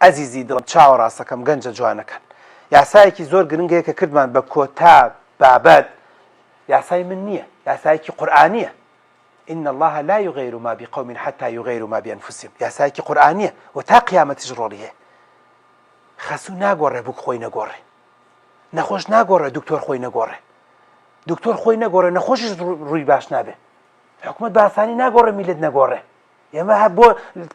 ئەزیزی دڵم چاوە ڕاستەکەم گەنجە جوانەکان یاسایەکی زۆر گرنگ هەیە کە کردمان بە کۆتا بابەت یاسای من نییە یاسایەکی قورئانیە ان الله لا یغیر ما بقوم حتى یغیروا ما بانفسهم یاسایەکی قورئانیە و تا قیامەتیش ڕۆڵی هەیە خەسوو ناگۆڕێ بووک خۆی نەگۆڕێ نەخۆش ناگۆڕێ دکتۆر خۆی نەگۆڕێ دکتۆر خۆی نەگۆڕێ نەخۆشیش ڕووی باش نابێ حکومت بە ئاسانی ناگۆڕێ میلەت نەگۆڕێ ئێمە هەر بۆ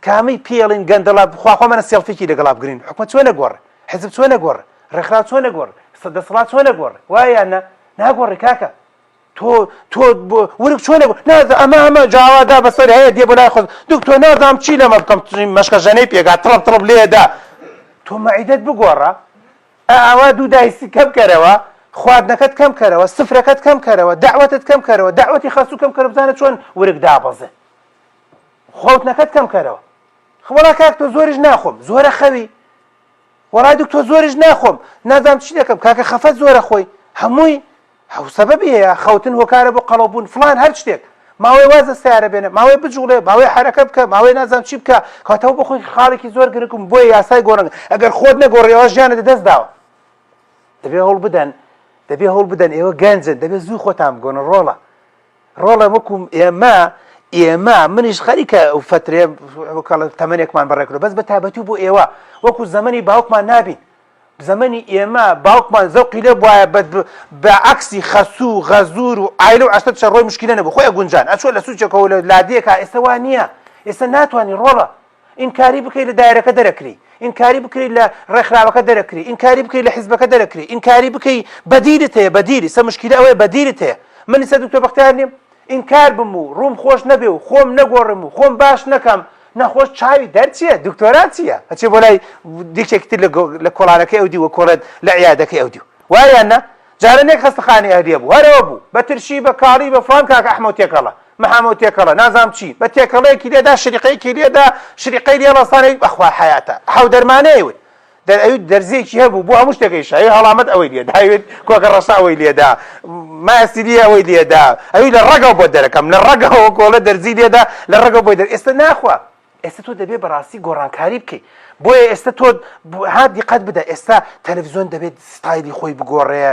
کامەی پێڵین گەندەڵە بخوا خۆمانە سێڵفیکی لەگەڵا بگرین حکومت چۆن نەگۆڕێ حزب چۆن نەگۆڕێ ڕێکخراو چۆن نەگۆڕێ دەسەڵات چۆن نەگۆڕێ وایە یان نا ناگۆڕێ کاکە تۆ تۆ ورگ چۆن نەگۆ نازە ئەمە ئەمە جاوادا بەسەر هەیە دێ بۆ لای خۆت دکتۆر نازانم چی لەمە بکەم مەشکە ژەنەی پێگا تڕپ تڕپ لێدا تۆ مەعیدەت بگۆڕە ئاوا دوو دایسی کەم کەرەوە خواردنەکەت کەم کەرەوە سفرەکەت کەم کەرەوە دەعوەتت کەم کەرەوە دەعوەتی خەسوو کەم کەرە بزانە چۆن ورگ دابەزێ خەوتنەکەت کەم کەرەوە وەڵا کاک تۆ زۆریش ناخۆم زۆرە خەوی وەڵا دکتۆر زۆریش ناخۆم نازانم چی دەکەم کاکە خەفەت زۆرە خۆی هەمووی هەو سەبەبی هەیە خەوتن هۆکارە بۆ قەڵەوبوون فڵان هەر شتێک ماوەی واز لە سیارە بێنە ماوەی بجوڵێ ماوەی حرەکە بکە ماوەی نازانم چی بکە کاتەوە بۆ خۆی خاڵێکی زۆر گرنگم بۆیە یاسای گۆڕنگ ئەگەر خۆت نەگۆڕیەوە ژیانت لەدەست داوە دەبێ هەوڵ بدەن دەبێ هەوڵ بدەن ئێوە گەنجن دەبێ زوو خۆتان بگۆن ڕۆڵە ڕۆڵە وەکو ئێمە ئێمە منیش خەریکە ئەو فەترێ وەکەڵە تەمەنێکمان بەڕێکردو بەس بە تابەتی بۆ ئێوە وەکو زەمەنی باوکمان نابین زەمەنی ئێمە باوکمان زەوقی لێ بوایە بە عەکسی خەسوو غەزور و عایلە و عەشرەت شەڕۆی مشکیلە نەبوو خۆی ئەگونجان ئەچوە لە سوچێکەوە لە لادێکا ئێستا وا نییە ئێستا ناتوانانی ڕۆڵە ئینکاری بکەی لە دایرەکە دەرەکری ئینکاری بکەی لە ڕێکخراوەکە دەرەکری ئینکاری بکەی لە حیزبەکە دەرەکری ئینکاری بکەی بەدیلت هەیە بەدیلی سە مشکیلە ئەوەیە بەدیلت هەیە من ئیستا دکتۆر بەختیار نیم ئینکار بم و ڕووم خۆش نەبێ و خۆم نەگۆڕم و خۆم باش نەکەم نەخۆش چاوی دەرچیە دکتۆرا چییە ئەچێ بۆ لای دیکێکی تر لە کۆڵانەکەی ئەو دیوە کۆڵێت لە عیادەکەی ئەو دیو وایە نا جارە نێک خەستەخانەی ئەهلیە بوو هەرەوە بوو بە ترشی بە کاڵی بە فڵان کاک ئەحمەو تێکەڵە محەمەو تێکەڵە نازانم چی بە تێکەڵەیەکی لێدا شریقەیەکی لێدا شریقەی لێ ڕەسانەی بەخوا حەیاتە حەو دەرمانەی وت دەر ئەوی دەرزیەکی هەبوو بۆ هەموو شتێک ئەیشا ئەوی هەڵامەت ئەوەی لێدا ئەوی کۆکە ڕەشە ئەوەی لێدا ماسیلی ئەوەی لێدا ئەوی لە ڕەگەوە بۆ دەرەکەم لە ڕەگەوە کۆڵە دەرزی لێدا لە ڕەگەوە بۆی دەر ئێستا ناخوا ئێستا تۆ دەبێ بەڕاستی گۆڕانکاری بکەی بۆیە ئێستا تۆ ها دیقەت بدە ئێستا تەلەفزیۆن دەبێت ستایلی خۆی بگۆڕێ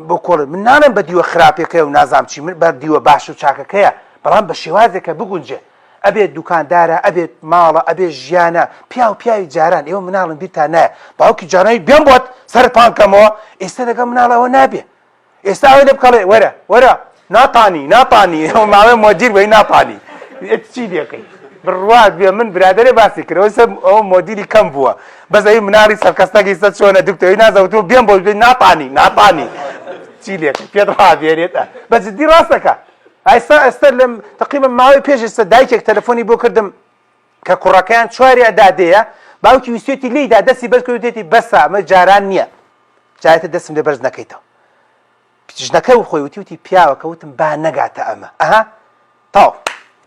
بۆ کۆڵ من ناڵێم بە دیوە خراپەکەی و نازام چی من بە دیوە باش و چاکەکەیە بەڵام بە شێوازێکە بگونجێ ئەبێت دوکاندارە ئەبێت ماڵە ئەبێ ژیانە پیاو پیاوی جاران ئێوە مناڵن بیرتان نایە باوکی جارانی بێم بۆت سەرت پان کەمەوە ئێستا لەگەڵ مناڵەوە نابێ ئێستا ئەوەی لێ بکەڵێ وەرە وەرە ناتانی ناتانی ئەو ماوەی مۆدیر بەی ناتانی چی لێکەی بڕوات بێ من برادێ باسی کرد ئەو ئەو مۆدیری کەم بووە بەس ئەی مناڵی سەرکەستەکەی سە چۆنە دکتۆری نازەوتوە بێم بۆ ناتانی ناتانی چی لێکەی پێت ڕابێنێت بە جدی ڕاستەکە ئایستا ئێستا لەم تقریبا ماوەی پێش ئێستا دایکێک تەلەفۆنی بۆ کردم کە کوڕەکەیان چواری ئەدادەیە باوکی ویستێتی لێیدا دەستی بەرز کردێتی بەسە ئەمە جاران نییە جارێتە دەستم لێ بەرز نەکەیتەوە ژنەکە و خۆی وتی وتی پیاوەکە وتم با نەگاتە ئەمە ئەها تاو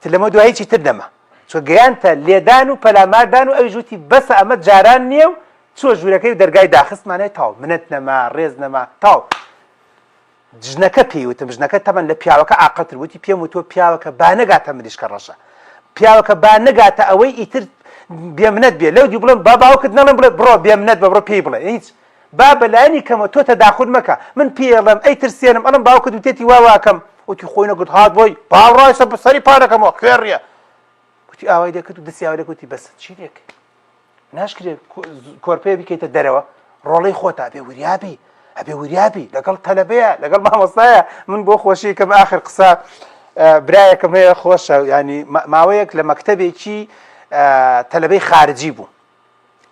تر لەمە دوای هیچی تر نەما چۆ گەیانتە لێدان و پەلاماردان و ئەویش وتی بەسە ئەمە جاران نییە و چوە ژوورەکەی و دەرگای داخست مانای تاو منەت نەما ڕێز نەما تاو ژنەکە پێی وتم ژنەکە تەمەن لە پیاوەکە عاقڵتر وتی پێم وتووە پیاوەکە با نەگاتە مریشکە ڕەشە پیاوەکە با نەگاتە ئەوەی ئیتر بێمنەت بێ لەو دی بڵێم با باوکت نەڵێم بڵێ بڕۆ بێمنەت بە بڕۆ پێی بڵێ هیچ با بەلایەنی کەمە تۆ تەداخول مەکە من پێڵم ئەی ترسێنم ئەڵم باوکت وتێتی وا واکەم وتی خۆی نەگوت هات بۆی باوڕایسە سەری پارەکەمەوە خوێڕیە وتی ئاوای لێکرد و دەستی ئاوای لێکرد وتی بەس چی لێکرد ناشکرێت کۆرپەیە بیکەیتە دەرەوە ڕۆڵەی خۆتا بێ وریابی ئەبێ وریابی لەگەڵ تەلەبەیە لەگەڵ مامۆستایە من بۆ خۆشی کەم ئاخر قسە برایەکم هەیە خۆشە ینی ماوەیەک لە مەکتەبێکی تەلەبەی خارجی بوو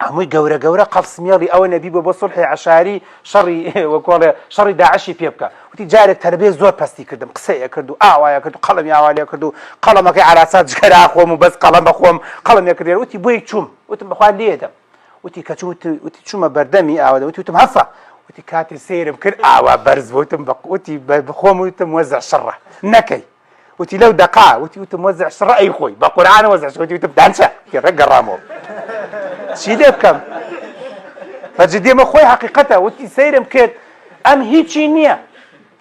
هەمووی گەورە گەورە قەفسمیێڵی ئەوە نەبی بۆ بۆ سڵحی عشاری شەڕی وەکۆڵێ شەڕی داعشی پێ بکە وتی جارێک تەلەبەیەک زۆر پەستی کردم قسەی ئەکرد و ئاوای ئەکرد و قەڵەمی ئاوا لێ کرد و قەڵەمەکەی عەراسات جگەرە ئەخۆم و بەس قەڵەم بەخۆم قەڵەم کرد وتی بۆی چووم وتم بەخوا لێدەم وتی کە چوو وتی چوومە بەردەمی ئاوا وتی وتم هەسە وتی کاتی سەیرم کرد ئاوا بەرز بوو وتم وتی بخۆم وتم وەزع شڕە نەکەی وتی لەو دەقا وتی وتم وەزع شڕە ئەی خۆی بە قورئان وەزع شڕە وتی وتم دانچە وتی ڕێک گەڕامەوە چی لێ بکەم بە جدی ئەمە خۆی حەقیقەتە وتی سەیرم کرد ئەم هیچی نییە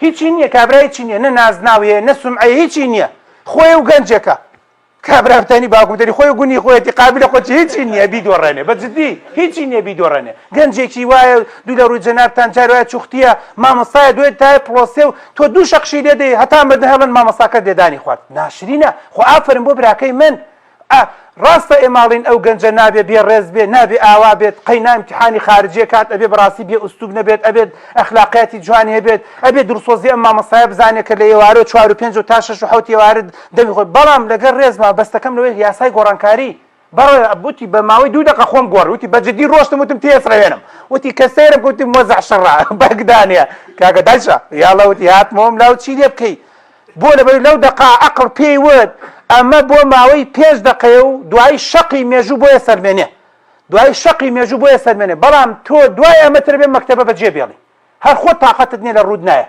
هیچی نییە کابرا هیچی نییە نە نازناو هەیە نە سومعەیە هیچی نییە خۆی و گەنجێکە. کابرا بتانی باوکم تەنی خۆی گونی خۆیەتی قابلە خۆ هیچی نییە بیدۆڕێنێ بە جدی هیچی نییە بیدۆڕێنێ گەنجێکی وایە دوو لە ڕووی جەنابتان جار وایە چوختیە مامۆستایە دوێ تای پڵۆسێ و تۆ دوو شەقشی لێ دەی هەتا مردن هەڵن مامۆستاکە لێدانی خوارد ناشرینە خۆ ئافەرم بۆ براکەی من ئا ڕاستە ئێمە ئەڵێین ئەو گەنجە نابێ بێ ڕێز بێ نابێ ئاوا بێت قەینا ئیمتیحانی خارجیە کات ئەبێ بەڕاستی بێ ئوستوب نەبێت ئەبێت ئەخلاقیاتی جوانی هەبێت ئەبێ دڵسۆزی ئەم مامۆستایە بزانێت کە لە ئێوارە چوار و پێنج و تا شەش و حەوت ئێوارە دەمی خۆی بەڵام لەگەر ڕێزما بەستەکەم لەوەی یاسای گۆڕانکاری بەڕێ وتی بە ماوەی دوو دەقە خۆم گۆڕی وتی بە جدی ڕۆشتم وتم تێسڕێنم وتی کە سەیرم وتم وەزع شەڕە بەگدانە کاکە دایشە یاڵە وتی هاتمەوەم لاو چی لێ بکەی بۆ لەبەر لەو دەقا عەقڵ پێی وت ئەمە بۆ ماوەی پێنج دەقەیە و دوایی شەقی مێژوو بۆیە سەلمێنێ دوایی شەقی مێژوو بۆیە سەلمێنێ بەڵام تۆ دوای ئەمە تر بێ مەکتەبە بەجێ بێڵی هەر خۆت تاقەتت نییە لە ڕووت نایە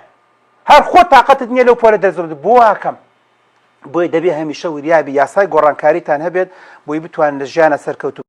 هەر خۆت تاقەتت نییە لەو پۆلە دەرس بۆ واکەم بۆیە دەبێ هەمیشە وریابی یاسای گۆڕانکاریتان هەبێت بۆی بتوانن لە ژیانە سەرکەوتوو.